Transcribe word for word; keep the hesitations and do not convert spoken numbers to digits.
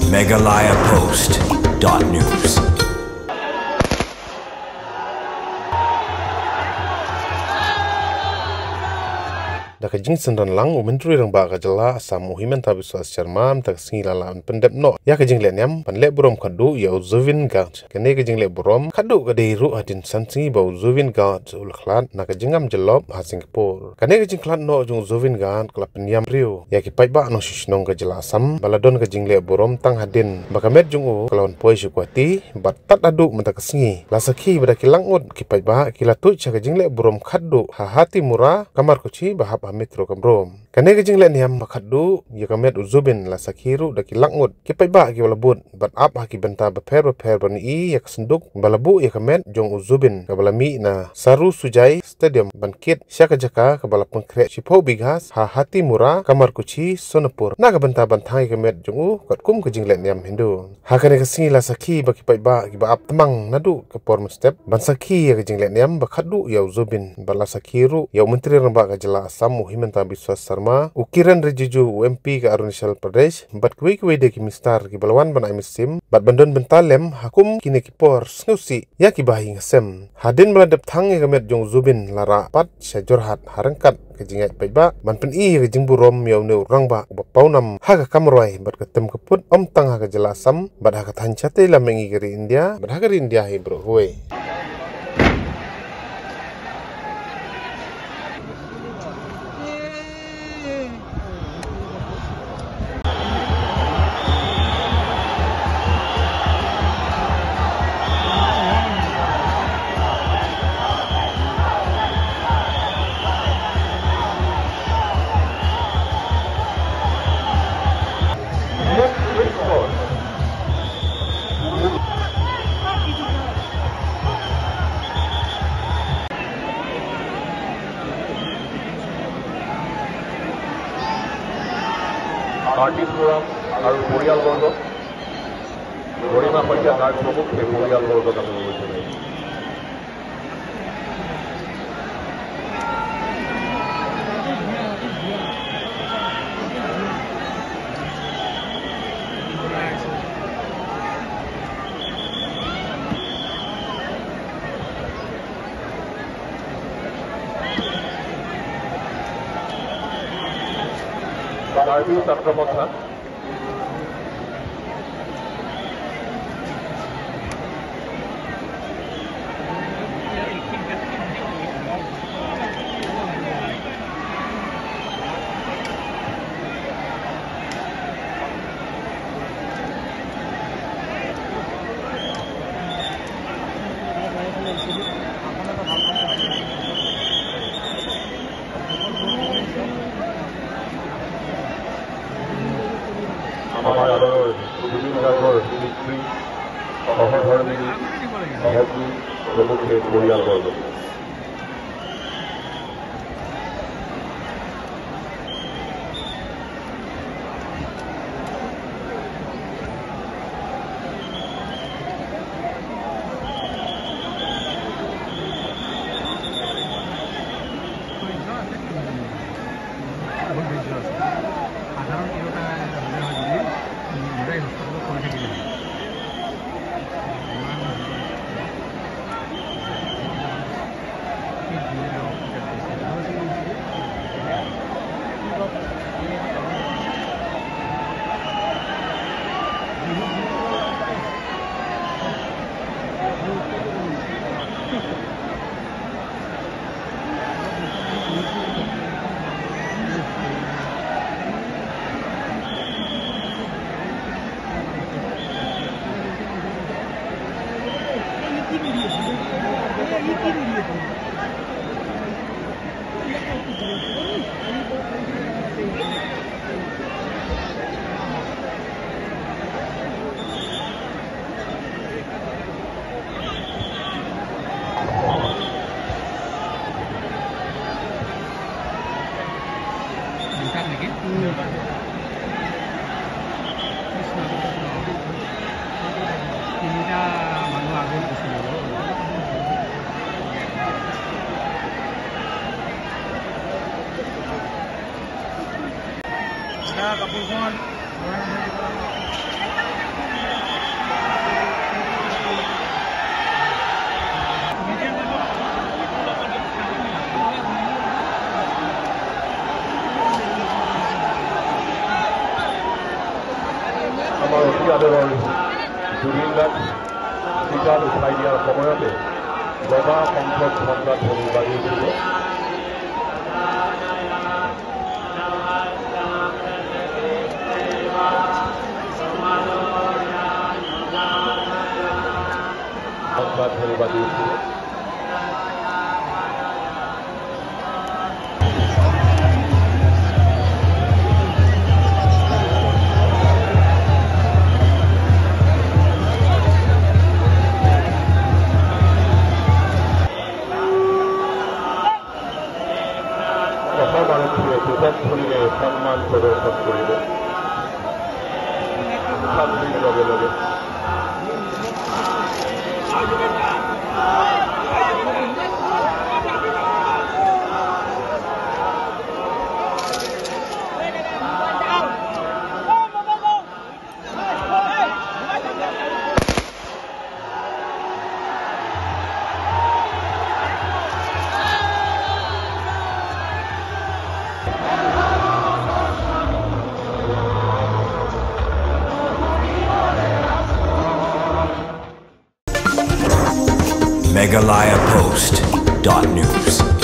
Meghalaya Post dot news. Da ka jingsynran lang u Myntri Rangbah ka jylla Assam u Himanta Biswa Sarma mynta ka sngi la lah ban pyndep noh ïa ka jingleh niam ban leh burom khadduh ïa u Zubeen Garg. Kane ka jingleh burom khadduh ka dei ruh hadien san sngi ba u Zubeen Garg u la khlad na ka jingngam jyllop ha Singapore. Kane ka jingkhlad noh jong u Zubeen Garg ka la pynïam briew ïa ki paidbah nongshong shnong ka jylla Assam ba la don ka jingleh burom tang hadien ba ka met jong u ka la wan poi sha Guwahati bad tad haduh mynta ka sngi la sakhi ba da ki lak ngut ki paidbah ki la tuid sha ka jingleh burom khadduh ha Hatimura, Kamarkuchi ba hap ha Metro Kamrup. Kane ka jingleh niam ba khadduh ïa ka met u Zubeen la sakhi ruh da ki lak ngut ki paidbah kiba la bud bad ap ha ki bynta bapher bapher ban ïohi ïa ka synduk ba la buh ïa ka met jong u Zubeen kaba la mih na Sarusujai Stadium ban kit sha ka jaka kaba la pynkhreh shiphew bigha ha Hatimura, Kamarkuchi, Sonapur na ka bynta ban thang ïa ka met jong u katkum ka jingleh niam Hindu. Ha kane ka sngi la sakhi ba ki paidbah kiba ap tymmen naduh ka por mynstep ban sakhi ïa ka jingleh niam ba khadduh ïa u Zubeen bad la sakhi ruh ïa u Myntri Rangbah ka jylla Assam u Himanta Biswa Sarma, u Kiren Rijiju u M P ka Arunachal Pradesh bad kiwei kiwei de ki minister kiba la wan ban ai mynsiem bad ban don bynta lem ha kum kine ki por sngewsih ïa ki bahaïing hasem. Hadien ba la dep thang ïa ka met jong u Zubeen la rah pat sha Jorhat ha ryngkat ka jingïaid paidbah ban pyni ïa ka jingburom ïa une u rangbah uba pawnam ha ka kam rwai bad ka tem ka put, ym tang ha ka jylla Assam bad ha ka thaiñ shatei lam mihngi ka ri India bad ha ka ri India hi baroh kawei. আৰ্টিষ্ট ফৰাম আৰু পৰিয়ালবৰ্গ, গৰিমা শইকীয়া গাৰ্গ প্ৰমুখ্যে পৰিয়ালবৰ্গক আমি অনুৰোধ জনাইছোঁ। কাৰ্বি ছাত্ৰ সন্থা। আমাৰ আদৰৰ জুবিন গাৰ্গৰ পিতৃ সহধৰ্মী সহযোগী প্ৰমুখে পৰিয়ালবৰ্গ। বহুত ধৈৰ্য আছে। সাধাৰণ তিৰোতা এটা হ'লে হয় যদি, উম, দুটাই হস্পিটেলত পৰি থাকিলে হয়। আমাৰ অতি আদৰৰ জুবিন দাক চিতাত উঠাই দিয়াৰ সময়তে বগা কণ্ঠত ঘণ্টা ধ্বনি বাজি উঠিব। ঘণ্টা ধ্বনি বাজি উঠিব। অসম আৰক্ষীয়ে ধ্বজা ধৰিলে সন্মান প্ৰদৰ্শন কৰিব। খালবিৰ লগে লগে Meghalaya Post dot news.